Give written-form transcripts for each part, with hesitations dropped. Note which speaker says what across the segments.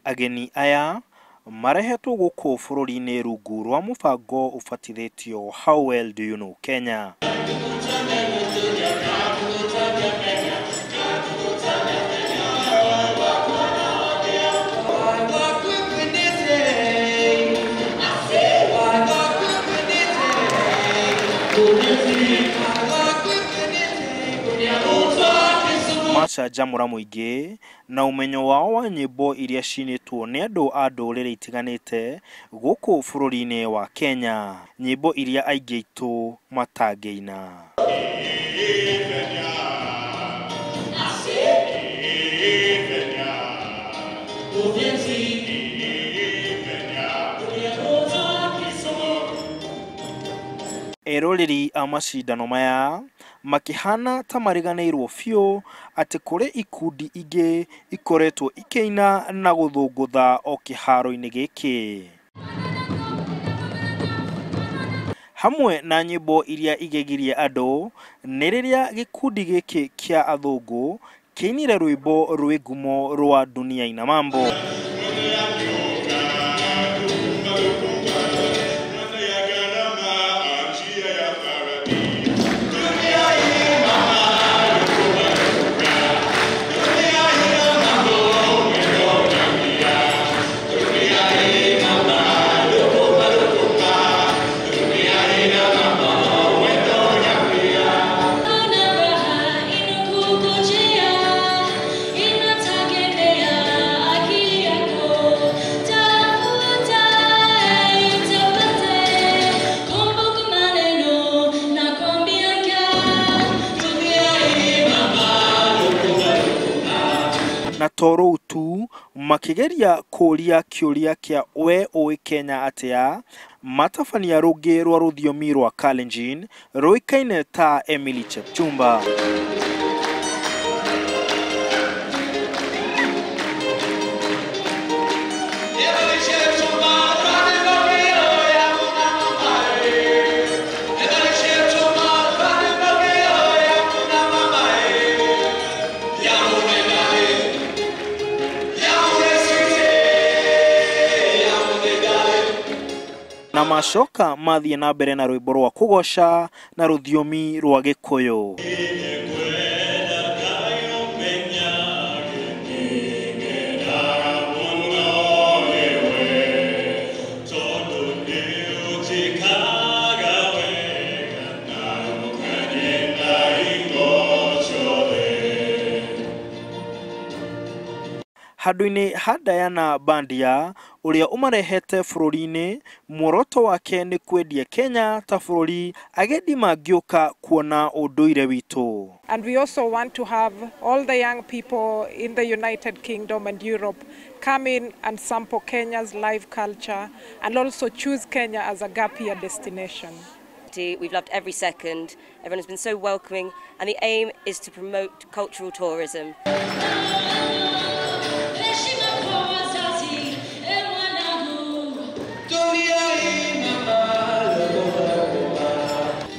Speaker 1: Ageni aya marehetwo gũkũ bũrũri-inĩ rungu rwa mũbango ũbatithĩtio How Well Do You Know Kenya. Macanjamũra mũingĩ na ũmenyo wao wa nyĩmbo iria cinĩtwo nĩ andũ a ndũrĩrĩ itiganĩte gũkũ bũrũri-inĩ wa Kenya, nyĩmbo iria aingĩ aitũ matangĩina. Eroreri a macindano maya makĩhana ta mariganĩirwo biũ atĩ kũrĩ ikundi ingĩ ikoretwo ikĩina na gũthũngũtha o kĩharo-inĩ gĩkĩ. Hamwe na nyĩmbo iria igegirie andũ nĩ rĩrĩa gĩkundi gĩkĩ kĩa athũngũ kĩinire rwĩmbo rwĩ ngumo rwa Dunia Ina Mambo. Na toro tu makigeria kũria kĩũria kĩa we ũĩ Kenya atĩa, matabania rũngĩ rwa rũthiomi rwa Kalenjin rũĩkaine ta Emily Chepchumba. Na macoka mathiĩ na mbere na rwĩmbo rwa kũgoca na rũthiomi rwa Gĩkũyũ. Handũ-inĩ ha Diana Bandia ũrĩa ũmarehete bũrũri-inĩ, muoroto wake nĩ kwendia Kenya ta bũrũri agendi mangĩũka kuona ũndũire witũ.
Speaker 2: And we also want to have all the young people in the United Kingdom and Europe come in and sample Kenya's live culture and also choose Kenya as a gap year destination.
Speaker 3: We've loved every second. Everyone has been so welcoming, and the aim is to promote cultural tourism.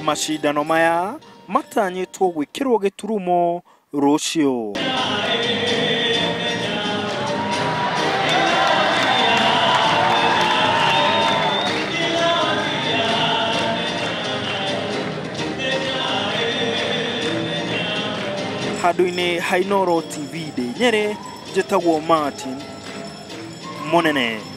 Speaker 1: Macindano maya matanyĩtwo gwĩkĩrwo gĩturumo rũciũ. Handũ-inĩ ha Inooro TV ndĩ Nyeri, njĩtagwo Martin Mũnene.